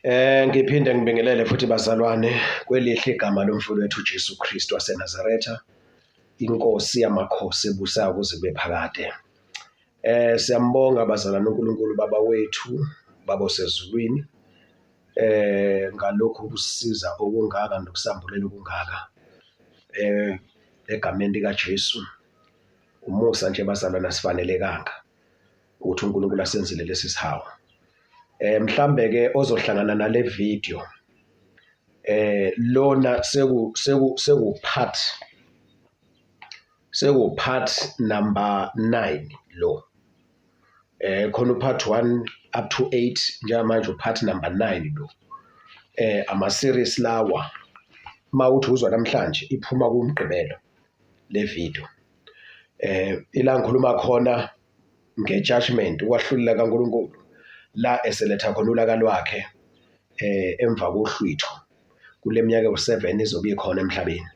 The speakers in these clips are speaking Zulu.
Ngiphinde ngibingelele futhi bazalwane kwelihle igama lomfowethu wethu uJesu Kristu waseNazaretha, iNkosi yamakhosi ebusayo kuze kube phakade. Siyambonga bazalwane uNkulunkulu Baba wethu, Baba osezulwini, ngalokhu kusisiza okungaka nokusambulela okungaka egameni likaJesu. Umusa nje bazalwane asifanelekanga ukuthi uNkulunkulu asenzele lesi sihawu. Mhlambe ke ozohlangana nale video lona seku seku seku part seku part number 9 lo. Khona u-part 1 up to 8, njengamanje u-part number 9 lo. Ama series lawa mawuthi uzwa namhlanje iphuma kuMgqibelo le video. Ila ngikhuluma khona nge-judgment, ukwahlulela kaNkulunkulu, la eseletha khona ulaka lwakhe emva kohlwitho kule minyaka ewu-7 izobe ikhona emhlabeni.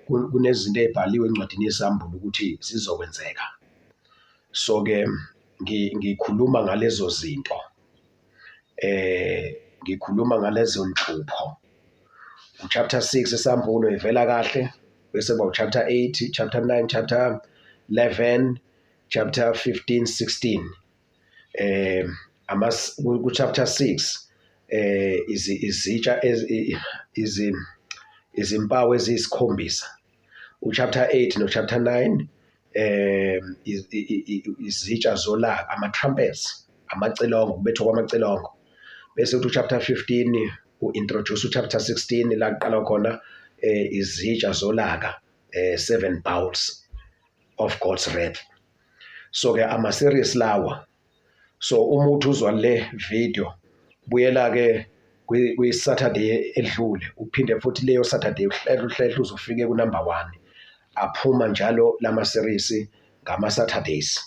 Kunezinto ezibhaliwe encwadini yeSambulo ukuthi zizokwenzeka. So ke ngikhuluma ngalezo zinto, ngikhuluma ngalezo nhlupho. U-chapter 6 eSambulo ivela kahle, bese kuba u-chapter 8, chapter 9, chapter 11, chapter 15, 16. Amas ku chapter 6 izitsha izimpawu eziyisikhombisa. U-chapter 8 no chapter 9 izitsha zolaka, ama-trumpets, amacilongo, ukubethwa kwamacilongo. Bese kuthi u-chapter 15 u-introduce u-chapter 16 la kuqala khona izitsha zolaka, seven bowls of God's wrath. So ke ama series lawa. So uma uthi uzwa le video, buyela ke kwi Saturday edlule, uphinde futhi leyo Saturday uhlehla uhlehla uzofike ku number 1. Aphuma njalo lama series ngama Saturdays.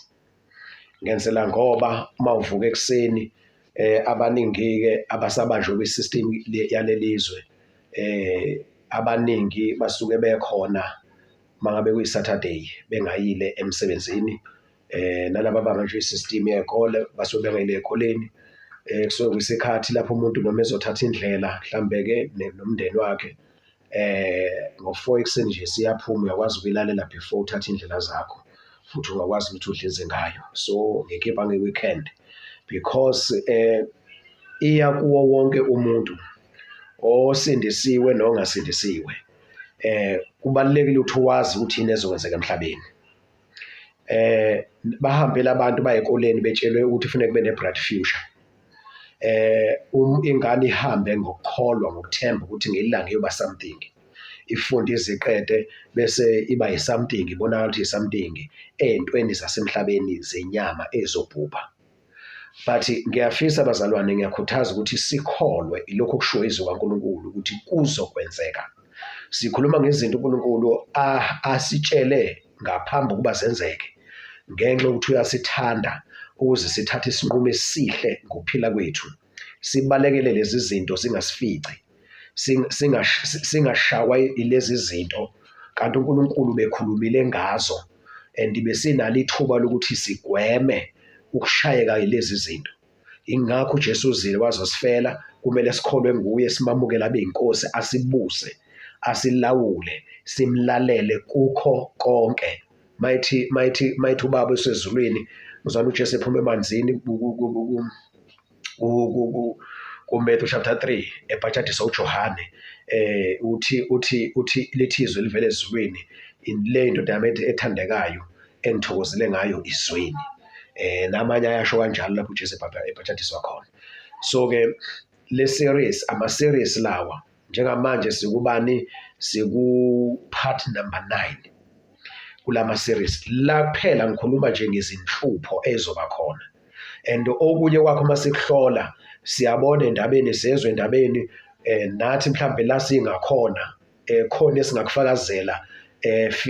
Ngenzela ngoba uma uvuka ekuseni, abaningi ke abasabanjwe kwi system yalelizwe, abaningi basuke bekhona mangabe kuyi Saturday bengayile emsebenzini, nalaba abanjwe i-system yey'kole basuke bengayile ey'koleni. Kusuke kuyisikhathi lapho umuntu noma ezothatha indlela mhlambe ke nomndeni wakhe, ngo-4 ekuseni nje siyaphuma, uyakwazi ukuyilalela before uthathe indlela zakho, futhi ungakwazi ukuthi udlize ngayo. So ngikhipha nge-weekend because iya kuwo wonke umuntu osindisiwe nongasindisiwe. Kubalulekile ukuthi wazi ukuthi yini ezokwenzeka emhlabeni. Bahambele abantu baye ekoleni betshelwe ukuthi kufuneka kube ne-bright future. Ingane ihambe ngokukholwa, ngokuthemba ukuthi ngelanga iyoba something. Ifunde iziqede bese iba yi-something, ibonakala ukuthi i-something ey'ntweni zasemhlabeni zenyama ezobhubha. But ngiyafisa bazalwane, ngiyakhuthaza ukuthi sikholwe ilokhu okushiwo izwi kaNkulunkulu ukuthi kuzokwenzeka. Sikhuluma ngezinto uNkulunkulu asitshele ngaphambi ukuba zenzeke, ngenxa yokuthi uyasithanda ukuze sithathe isinqumo esihle ngokuphila kwethu. Sibalekele lezi zinto zingasifici, singashawa ilezi zinto kanti uNkulunkulu bekhulumile ngazo and besinalo ithuba lokuthi sigweme ukushayeka yilezi zinto. Ingakho uJesu uzile wazosifela, kumele sikholwe nguye, simamukele abe inkosi, asibuse, asilawule, simlalele kukho konke. Mayithi uBaba osezulwini, uzwana uJesu ephuma emanzini kuMatthew chapter 3 ebhajadiswa uJohane, uthi lithi izwi livele ezulwini, le indoda yami ethandekayo engithokozile ngayo, izweni. Namanye ayasho kanjalo lapho uJesu ebhajadiswa khona. So ke le series, ama series lawa, njengamanje sikubani, siku part number 9 kulama series. La kuphela ngikhuluma nje ngezinhlupho ezoba khona, and okunye kwakho masikuhlola siyabona endabeni, sezwe endabeni, nathi mhlambe la singakhona, khona esingakufakazela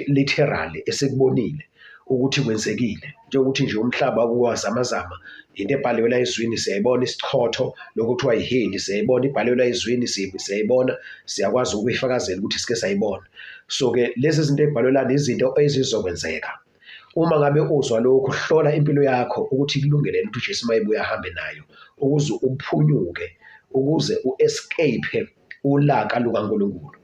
literally esikubonile ukuthi kwenzekile, njengokuthi nje umhlaba kuwazamazama, into ebhaliwe la ezwini siyayibona, isichotho lokhu kuthiwa iheli siyayibona, ibhaliwe la ezwini siyayibona, siyakwazi ukuyifakazela ukuthi sike sayibona. So ke lezi zinto ezibhalwe lana izinto ezizokwenzeka. Uma ngabe uzwa lokhu, hlola impilo yakho ukuthi ikulungele ukuthi uJesu mayebuya ahambe nayo ukuze uphunyuke, ukuze u-escape ulaka lukaNkulunkulu.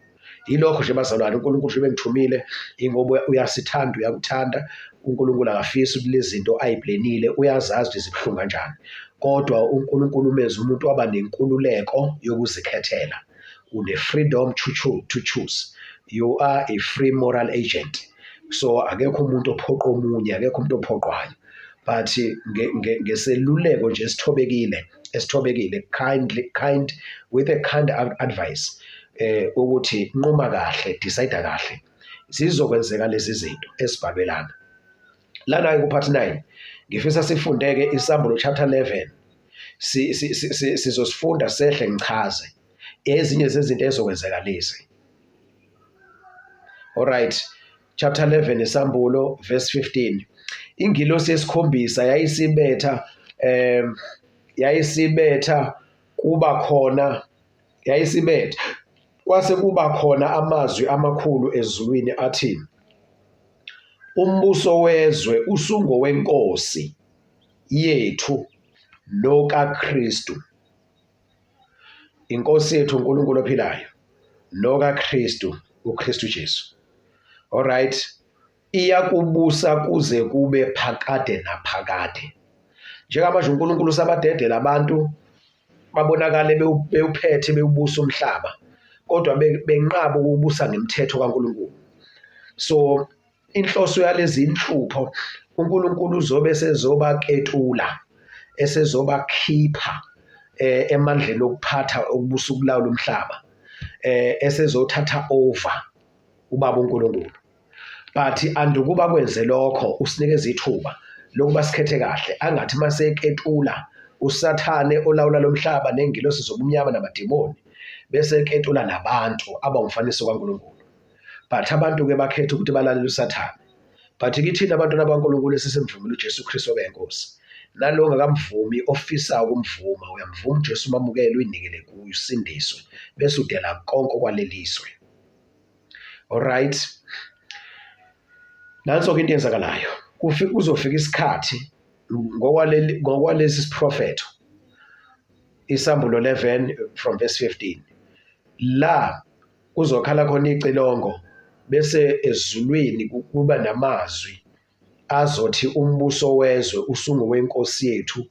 Yilokho nje bazalwane, uNkulunkulu nje bengithumile ingoba uyasithanda, uyakuthanda. UNkulunkulu akafisi ukuthi lezi zinto ayiplenile, uyazazi ukuthi zibuhlungu kanjani. Kodwa uNkulunkulu umenza umuntu waba nenkululeko yokuzikhethela. Une-freedom to choose. You are a free moral agent. So akekho umuntu ophoqa omunye, akekho umuntu ophoqwayo. But ngeseluleko nje esithobekile, esithobekile, kindly, kind, with a kind advice, ukuthi nquma kahle, decide kahle. Zizokwenzeka lezi zinto esibhalwe lana. Lana-ke ku-part 9 ngifisa sifunde-ke iSambulo chapter 11. Sizosifunda sehle ngichaze ezinye zezinto ezokwenzeka lezi. Alright, chapter 11 iSambulo verse 15. Ingilosi yesikhombisa yayisibetha yayisibetha kuba khona yayisibetha kwase kuba khona amazwi amakhulu ezulwini athi, umbuso wezwe usungowenkosi yethu nokaKristu. Inkosi yethu uNkulunkulu ophilayo nokaKristu, uKristu Jesu. Alright, iyakubusa kuze kube phakade naphakade. Njengamanje uNkulunkulu usabadedela abantu babonakale bewuphethe bewubusa umhlaba, kodwa benqaba ukubusa ngemithetho kaNkulunkulu. So inhloso yalezi inhlupho uNkulunkulu uzobe sezobaketula, esezobakhipha emandleni okuphatha ukubusa ukulawula umhlaba, esezothatha over ubaba uNkulunkulu. But andukuba kwenze lokho usinikeza ithuba lokuba sikhethe kahle, angathi maseketula uSathane olawula lo mhlaba nengilosi zobumnyama namademoni, bese eketula nabantu abawumfaniso kaNkulunkulu. But abantu-ke bakhetha ukuthi balalele uSathane. But kithina abantwana baNkulunkulu esesimvumile uJesu Kristu obe inkosi, nalo ongakamvumi ofisa ukumvuma, uyamvuma uJesu umamukele uyinikele kuye usindiswe, bese udela konke okwalelizwe. Alright, nanso-ke into eyenzakalayo. Kuzofika isikhathi ngokwalesi siprofetho, Isambulo 11 from verse 15, la kuzokhala khona icilongo bese ezulwini kuba namazwi azothi umbuso wezwe usungowenkosi yethu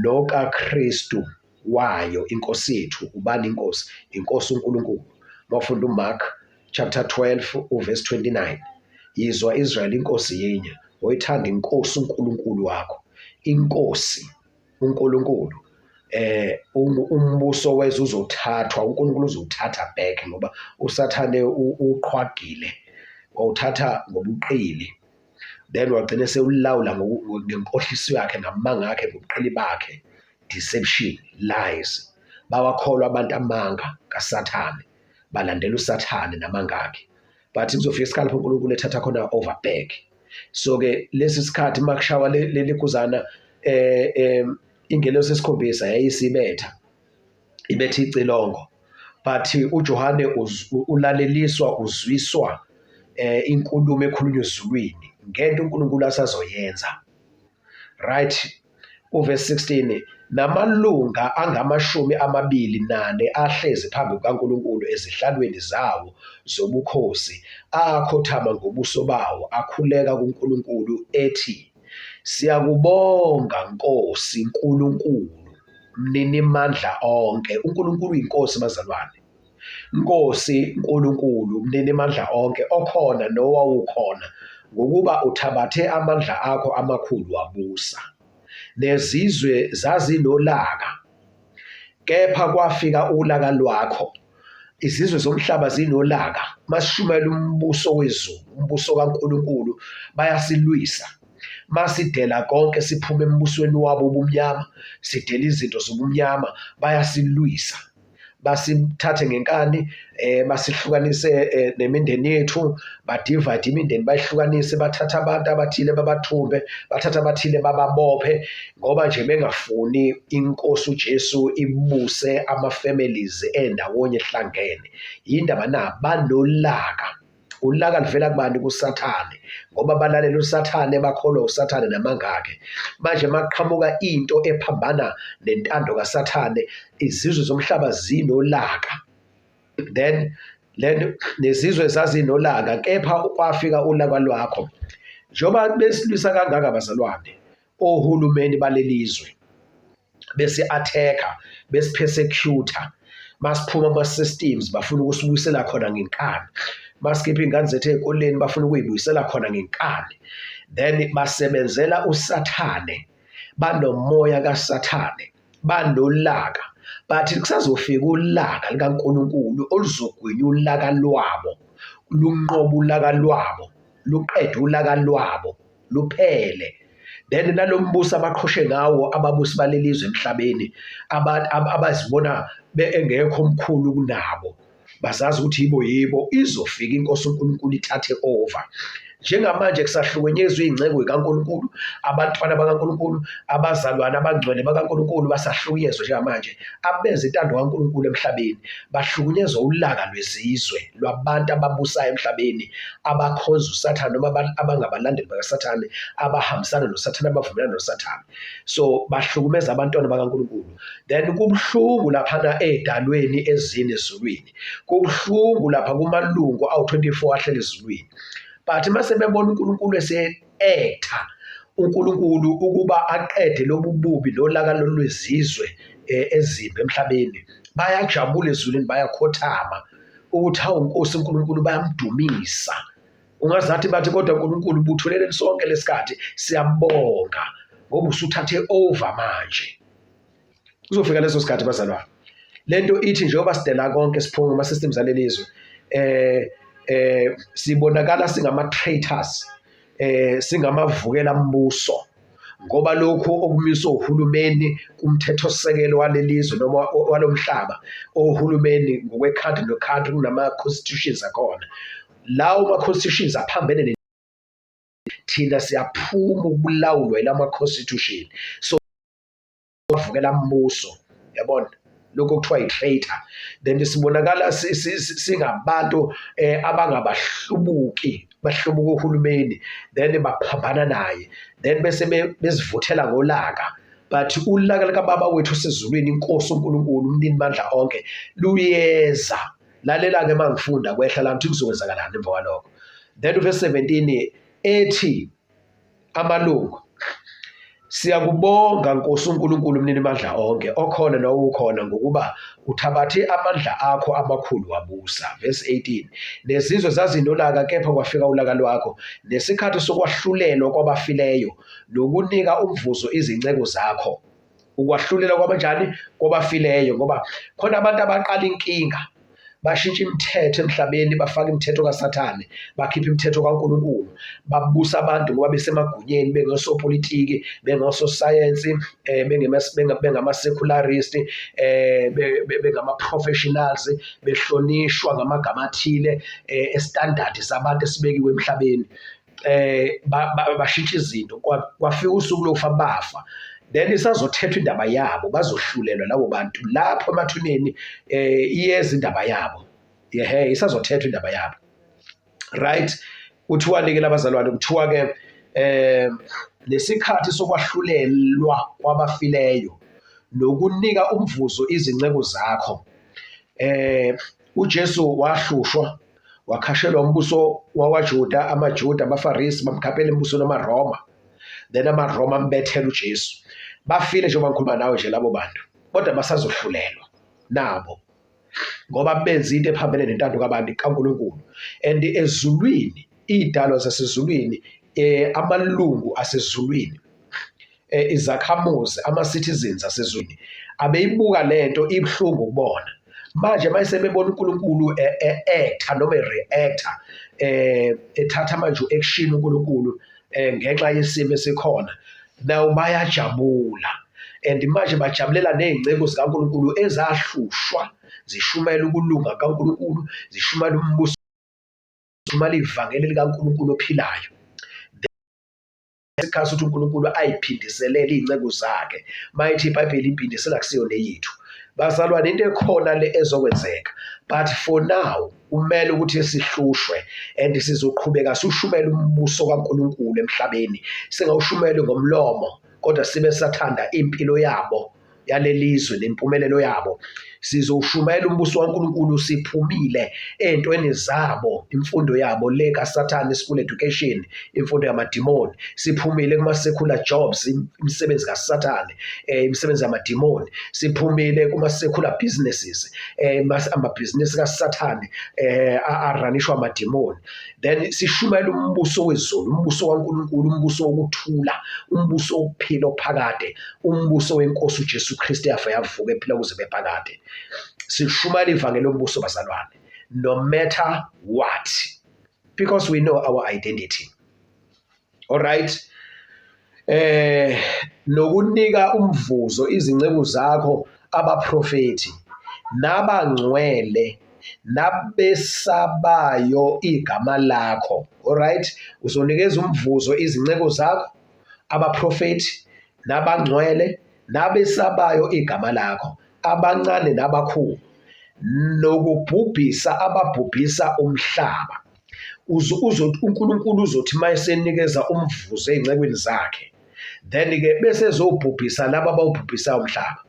nokaKristu wayo. Inkosi yethu ubani? Inkosi, inkosi uNkulunkulu. Mawufunda uMark chapter 12 uverse 29, yizwa Israel, inkosi yinye, oyithanda inkosi uNkulunkulu wakho. Inkosi uNkulunkulu umbuso wezwe uzothathwa, uNkulunkulu uzowuthatha back ngoba uSathane uqhwagile, wawuthatha ngobuqili, then wagcina sewulawula ngenkohliso yakhe, ngamanga akhe, ngobuqili bakhe, deception, lies. Bawakholwa abantu amanga kaSathane, balandela uSathane namanga akhe. But kuzofika isikhathi lapho uNkulunkulu ethatha khona over back. So-ke lesi sikhathi uma kushawa leli guzana ingelosi esikhombisa yayisibetha, ibetha icilongo. But uJohane ulaleliswa, uzwiswa inkulumo ekhulunywa ezulwini ngento uNkulunkulu asazoyenza. Right, uverse 16, namalunga angamashumi amabili nane ahlezi phambi kukaNkulunkulu ezihlalweni zawo zobukhosi akhothama ngobuso bawo akhuleka kuNkulunkulu ethi, siyakubonga Nkosi Nkulunkulu mninimandla onke. uNkulunkulu uyinkosi bazalwane. Nkosi Nkulunkulu mninimandla onke, okhona nowawukhona, ngokuba uthabathe amandla akho amakhulu wabusa. Nezizwe zazinolaka, kepha kwafika ulaka lwakho. Izizwe zomhlaba zinolaka. Masishumayela umbuso wezulu, umbuso kaNkulunkulu, bayasilwisa. Masidela konke siphume embusweni wabo obumnyama, sidela izinto zobumnyama, bayasilwisa. Basithathe ngenkani, basihlukanise nemindeni yethu, badivide imindeni bayihlukanise, bathathe abantu abathile babathumbe, bathathe abathile bababophe, ngoba nje bengafuni inkosi uJesu ibuse ama-families endawonye ehlangene. Yindaba na? Banolaka. Ulaka luvela kubani? KuSathane, ngoba balalela uSathane, bakholwa uSathane namanga akhe. Manje maqhamuka into ephambana nentando kaSathane, izizwe zomhlaba zinolaka. Then nezizwe zazinolaka, kepha kwafika ulaka lwakho. Njengoba besilwisa kangaka bazalwane, ohulumeni balelizwe besi-attack-a, besi-persecute-a, masiphuma kuma-systems bafuna ukusibuyisela khona ngenkani, masikhipha iy'ngane zethu ey'koleni bafuna ukuy'buyisela khona ngenkani. Then basebenzela uSathane, banomoya kaSathane, banolaka, but kusazofika ulaka likaNkulunkulu oluzogwinya ulaka lwabo, lunqobe ulaka lwabo, luqede ulaka lwabo. Luphele. Then nalo mbuso abaqhoshe ngawo ababusi balelizwe emhlabeni abazibona engekho omkhulu kunabo, bazazi ukuthi yibo yibo, izofika iNkosi uNkulunkulu ithathe over. Njengamanje kusahlukunyezwa iy'nceku zikaNkulunkulu, abantwana bakaNkulunkulu, abazalwane abangcwele bakaNkulunkulu basahlukunyezwa njengamanje. Abenza intando kaNkulunkulu emhlabeni bahlukunyezwa ulaka lwezizwe lwabantu ababusayo emhlabeni, abakhonza uSathane noma abangabalandeli bakaSathane, abahambisana noSathane, abavumelana noSathane. So bahlukumeza abantwana bakaNkulunkulu. Then kubuhlungu laphana ey'dalweni ezine ezulwini, kubuhlungu lapha kumalungu awu-24 ahleli ezulwini. But uma sebebona uNkulunkulu ese-ektha uNkulunkulu ukuba aqede lobu bubi nolaka lwezizwe ezimbi emhlabeni, bayajabula ezulwini, bayakhothama ukuthi hawu Nkosi uNkulunkulu, bayamdumisa. Ungazathi bathi kodwa uNkulunkulu ubuthuleleni sonke lesikhathi, siyabonga ngoba usuthathe over manje. Kuzofika leso sikhathi bazalwane. Lento ithi njengoba sidela konke siphuma kuma systems alelizwe, sibonakala singama traitors, singamavukela mbuso, ngoba lokhu okumiswe uhulumeni kumthethosisekelo walelizwe noma walomhlaba, ohulumeni ngokwe-country no-country kunama-constitutions akhona. Lawo ma-constitutions aphambene, thina siyaphuma ukulawulwa yilama-constitution. So bavukela mbuso, yabona, lokho kuthiwa i-traitor. Then sibonakala singabantu abangabahlubuki, bahlubuka uhulumeni, then baphambana naye, then bese bezivuthela ngolaka. But ulaka likaBaba wethu osezulwini, iNkosi uNkulunkulu umninimandla onke, luyeza. Lalela-ke uma ngifunda kwehla la ukuthi kuzokwenzakalani emva kwalokho. Then uverse 17 ethi amalungu, siyakubonga Nkosi uNkulunkulu umninimandla onke, okhona nowukhona, ngokuba uthabathe amandla akho amakhulu wabusa. Verse 18, nezizwe zazinolaka, kepha kwafika ulaka lwakho, nesikhathi sokwahlulelwa kwabafileyo, nokunika umvuzo izinceku zakho. Ukwahlulela kwabanjani? Kwabafileyo, ngoba khona abantu abaqala inkinga, bashintsha imithetho emhlabeni, bafaka imithetho kaSathane, bakhipha imithetho kaNkulunkulu, babusa abantu ngoba besemagunyeni, bengosopolitiki, bengososayensi, bengama-secularist, bengama-professionals, behlonishwa ngamagama athile estandard sabantu esibekiwe emhlabeni. Bashintsha izinto, kwafika usuku lokufa, bafa. Then isazothethwa indaba yabo, bazohlulelwa labo bantu lapho emathuneni, iyeza indaba yabo. Yehe, isazothethwa indaba yabo. Right, kuthiwa-ke labazalwane, kuthiwa-ke lesikhathi sokwahlulelwa kwabafileyo nokunika umvuzo izinceku zakho. UJesu wahlushwa, wakhashelwa umbuso wakwaJuda, amaJuda, abaFarisi bamkhaphela embusweni wamaRoma. Then amaRoma ambethela uJesu. Bafile njengoba ngikhuluma nawe nje labo bantu, kodwa basazohlulelwa nabo ngoba benza into ephambene nentando kabantu kaNkulunkulu. And ezulwini, iy'dalwa zasezulwini, amalungu asezulwini, izakhamuzi, ama-citizens asezulwini abeyibuka lento ibuhlungu kubona. Manje uma sebebona uNkulunkulu e-acta noma e-reacta, ethatha manje u-action uNkulunkulu ngenxa yesimo esikhona, now bayajabula. And manje bajabulela ney'nceku zikaNkulunkulu ezahlushwa zishumayela ukulunga kaNkulunkulu, zishumayela umbuso, zishumayela ivangeli likaNkulunkulu ophilayo. Isikhathi sokuthi uNkulunkulu ayiphindiselele iy'nceku zakhe. Mayithi iBhayibheli impindisela akusiyo neyethu. Bazalwane, into ekhona le ezokwenzeka, but for now kumele ukuthi sihlushwe and sizoqhubeka siwushumele umbuso kaNkulunkulu emhlabeni, singawushumeli ngomlomo kodwa sibe sathanda impilo yabo yalelizwe nempumelelo yabo. Sizowushumayela umbuso kaNkulunkulu siphumile ey'ntweni zabo, imfundo yabo le kaSathane, school education, imfundo yamadimoni. Siphumile kuma-secular jobs, imisebenzi kaSathane, imisebenzi yamadimoni. Siphumile kuma-secular businesses, amabhizinisi kaSathane, aranishwa amadimoni. Then sishumayela umbuso wezulu, umbuso kaNkulunkulu, umbuso wokuthula, umbuso wokuphila ophakade, umbuso wenkosi uJesu Kristu yafa yavuka ephila kuze bephakade. Sishumayela ivangeli lombuso bazalwane, no matter what, because we know our identity. All right. Nokunika umvuzo izinceku zakho abaprofeti nabangcwele nabesabayo igama lakho. All right. Uzonikeza umvuzo izinceku zakho abaprofeti nabangcwele nabesabayo igama lakho, abancane nabakhulu, nokubhubhisa ababhubhisa umhlaba. UNkulunkulu uzothi uma esenikeza umvuzo ey'ncekwini zakhe, then-ke bese ezobhubhisa laba abawubhubhisayo umhlaba.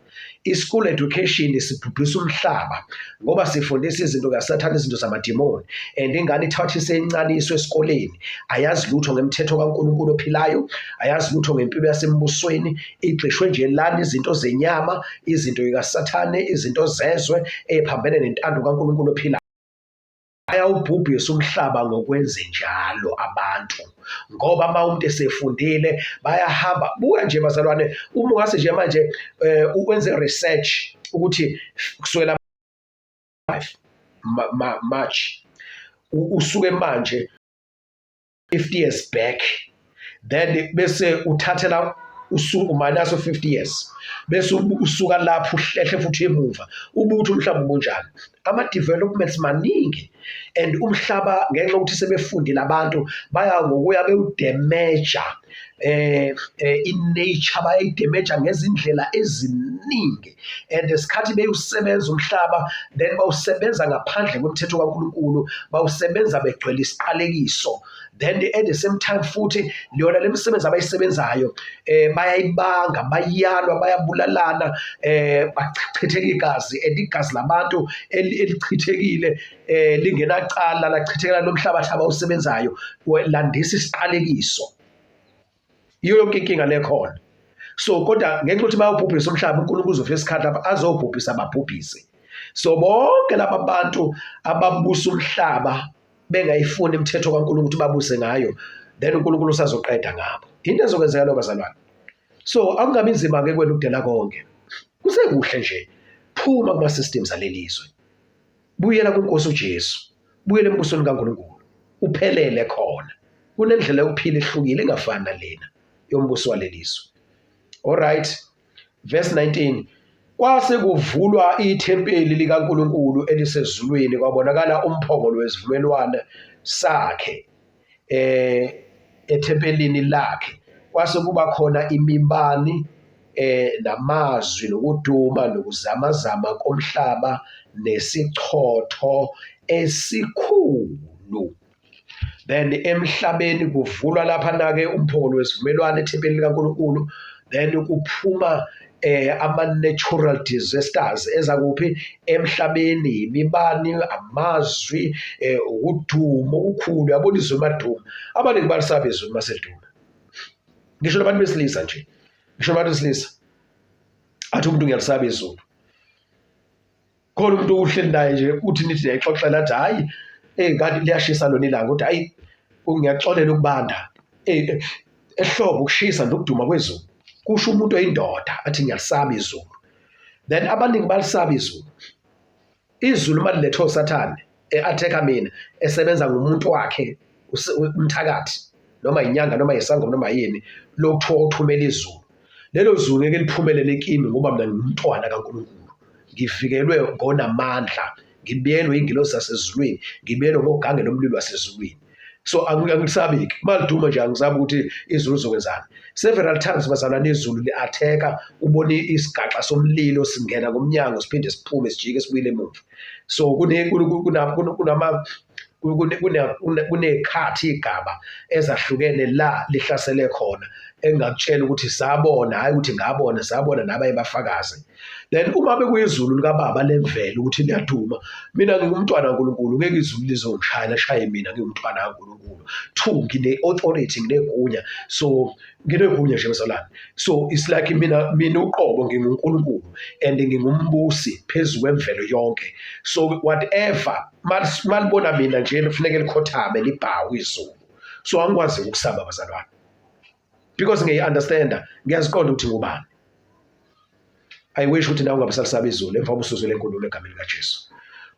I-school education sibhubhisa umhlaba ngoba sifundisa izinto kaSathane, izinto zamadimoni, and ingane ithathwa isencane iswe esikoleni, ayazi lutho ngemthetho kaNkulunkulu ophilayo, ayazi lutho ngempilo yasembusweni, igxishwe nje lana izinto zenyama, izinto zikaSathane, izinto zezwe eziphambene nentando kaNkulunkulu ophilayo. Bayawubhubhisa umhlaba ngokwenzenjalo abantu, ngoba uma umuntu esefundile bayahamba. Buka nje bazalwane, uma ungase nje manje ukwenze research ukuthi kusukela 5 March usuke manje 50 years back, then bese uthathela usuku minus 50 years, bese usuka lapho uhlehle futhi emuva, ubuthi umhlaba ubunjani. Ama-developments maningi and umhlaba ngenxa yokuthi sebefundile abantu baya ngokuya bewudemeja, i-nature bayayidemeja ngezindlela eziningi, and esikhathi bewusebenza umhlaba then bawusebenza ngaphandle komthetho kaNkulunkulu, bawusebenza begcwele isiqalekiso. Then at the same time futhi yona le misebenzi abayisebenzayo bayayibanga, bayalwa, bayabulalana, bachitheka igazi, and igazi labantu elichithekile lingenacala lachithekela lomhlabathi abawusebenzayo, landisa isiqalekiso. Iyo yonke inkinga lekhona. So kodwa ngenxa yokuthi bayawubhubhisa umhlaba, uNkulunkulu uzofika isikhathi lapho azobhubhisa ababhubhise. So bonke laba bantu ababusa umhlaba bengayifuni imithetho kaNkulunkulu ukuthi babuse ngayo, then uNkulunkulu usazoqeda ngabo. Into ezokwenzeka lo bazalwane. So akungabi nzima ke kwena ukudela konke. Kusekuhle nje, phuma kuma systems alelizwe. Buyela kuNkosi uJesu. Buyela embusweni kaNkulunkulu. Uphelele khona. Kunendlela yokuphila ehlukile engafani nalena yombuso walelizwe. All right. Verse 19. Kwase kuvulwa ithempeli likaNkulunkulu elisezulwini, kwabonakala umphongolo wesivumelwano sakhe ethempelini lakhe. Kwase kuba khona imibani namazwi nokuduma nokuzamazama komhlaba nesichotho esikhulu. Then emhlabeni kuvulwa lapha-ke umphongolo wesivumelwano ethempelini likaNkulunkulu, then kuphuma ama-natural disasters eza kuphi emhlabeni, imibani, amazwi, ukuduma okukhulu. Uyabona izulu maduma, abaningi balisaba izulu maseliduma, ngisho nabantu besilisa nje, ngisho nabantu besilisa athi umuntu ngiyalisaba izulu. Khona umuntu uhleli naye nje uthi nithi niyayixoxela athi hhayi, kanti liyashisa lona ilanga, uthi hhayi ngiyaxolela ukubanda, ehlobo ukushisa nokuduma kwezulu, kusho umuntu oyindoda athi ngiyalisaba izulu. Then abaningi balisaba izulu. Izulu uma lilethwe uSathane e-attack-a mina, esebenza ngomuntu wakhe umthakathi noma inyanga noma isangoma noma yini, lokuthiwa uthumela izulu. Lelo zulu ngeke liphumelele kimi ngoba mina ngingumntwana kaNkulunkulu. Ngivikelwe ngonamandla, ngibiyelwe ingilosi zasezulwini, ngibiyelwe ngogange lomlilo wasezulwini. So angisabi-ke uma liduma nje, angisabi ukuthi izulu lizokwenzani. Several times bazalwane izulu li-atheka, ubone isigaxa somlilo singena ngomnyango siphinde siphume sijike sibuyele emuva. So kuney'khathi iy'gaba ezahlukene la lihlasele khona engingakutshela ukuthi sabona, hhayi ukuthi ngabona, sabona nabanye bafakazi. Then uma bekuyizulu likababa lemvelo ukuthi liyaduma, mina ngingumntwana kaNkulunkulu, ngeke izulu lizongishaya lishaye mina ngingumntwana kaNkulunkulu. Two, ngine-authority, nginegunya. So nginegunya nje bazalwane. So it's like mina uqobo nginguNkulunkulu and ngingumbusi phezu kwemvelo yonke. So whatever malibona mina nje kufuneke likhothame libhawe izulu. So angikwazi ukusaba bazalwane. Because ngiyi-understanda, ngiyaziqonda ukuthi ngubani. I wish ukuthi nawe ungabe salisaba izulu emva kobusuzwe lenkulumo egameni likaJesu.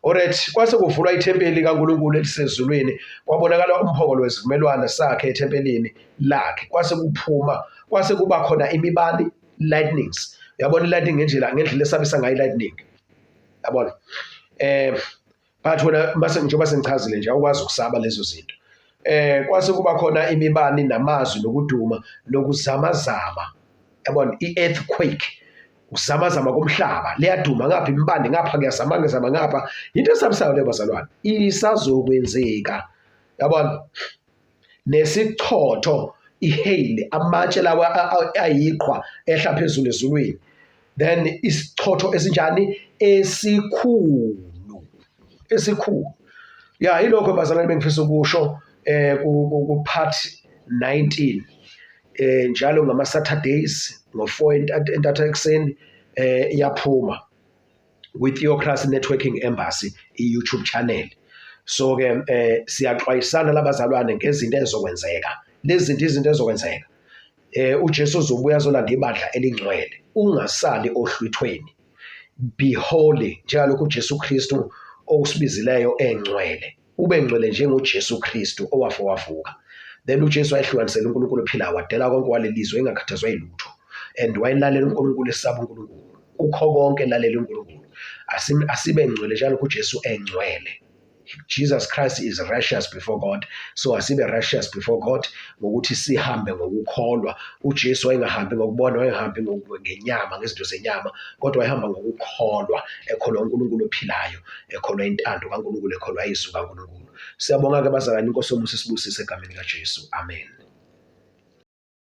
Alright, kwase kuvulwa ithempeli likaNkulunkulu elisezulwini, kwabonakala umphongolo wesivumelwano sakhe ethempelini lakhe. Kwase kuphuma, kwase kuba khona imibani, lightnings. Uyabona i-lightning ngendlela esabisa ngayo i-lightning. Yabona? But wena mase njengoba sengichazile nje awukwazi ukusaba lezo zinto. Kwase kuba khona imibani namazwi nokuduma nokuzamazama. Yabona i-earthquake, ukuzamazama komhlaba, liyaduma ngapha imibani ngapha kuyazamazama ngapha. Into esabisayo leyo bazalwane, isazokwenzeka. Yabona? Nesichotho ihail, amatshe lawa ayiqhwa ehla phezulu ezulwini. Then isichotho esinjani? Esikhulu, esikhulu. Ya, yilokho bazalwane bengifisa ukusho ku part 19. Njalo ngama Saturdays ngo-4 entatha ekuseni iyaphuma kwi-Theocracy Networking Embassy i-YouTube channel. So ke siyaxwayisana labazalwane ngezinto ezizokwenzeka. Lezi zinto izinto ezizokwenzeka. uJesu uzobuya azolanda ibandla elingcwele. Ungasali ohlwithweni. Be holy njengalokhu uJesu Kristu owusibizileyo engcwele. Ube ngcwele njengoJesu Kristu owafa wavuka. Then uJesu wayehlukanisela uNkulunkulu ophilayo, wadela konke walelizwe engakhathazwa yilutho. And wayelalela uNkulunkulu, esaba uNkulunkulu. Kukho konke lalela uNkulunkulu. Asibe ngcwele njengalokhu uJesu engcwele. Jesus Christ is righteous before God. So asibe righteous before God ngokuthi sihambe ngokukholwa. uJesu wayengahambi ngokubona, wayengahambi ngenyama, ngezinto zenyama, kodwa wayehamba ngokukholwa, ekholwa uNkulunkulu ophilayo, ekholwa intando kaNkulunkulu, ekholwa izwi kaNkulunkulu. Siyabonga ke bazalwane, inkosi yomusa isibusise egameni likaJesu. Amen.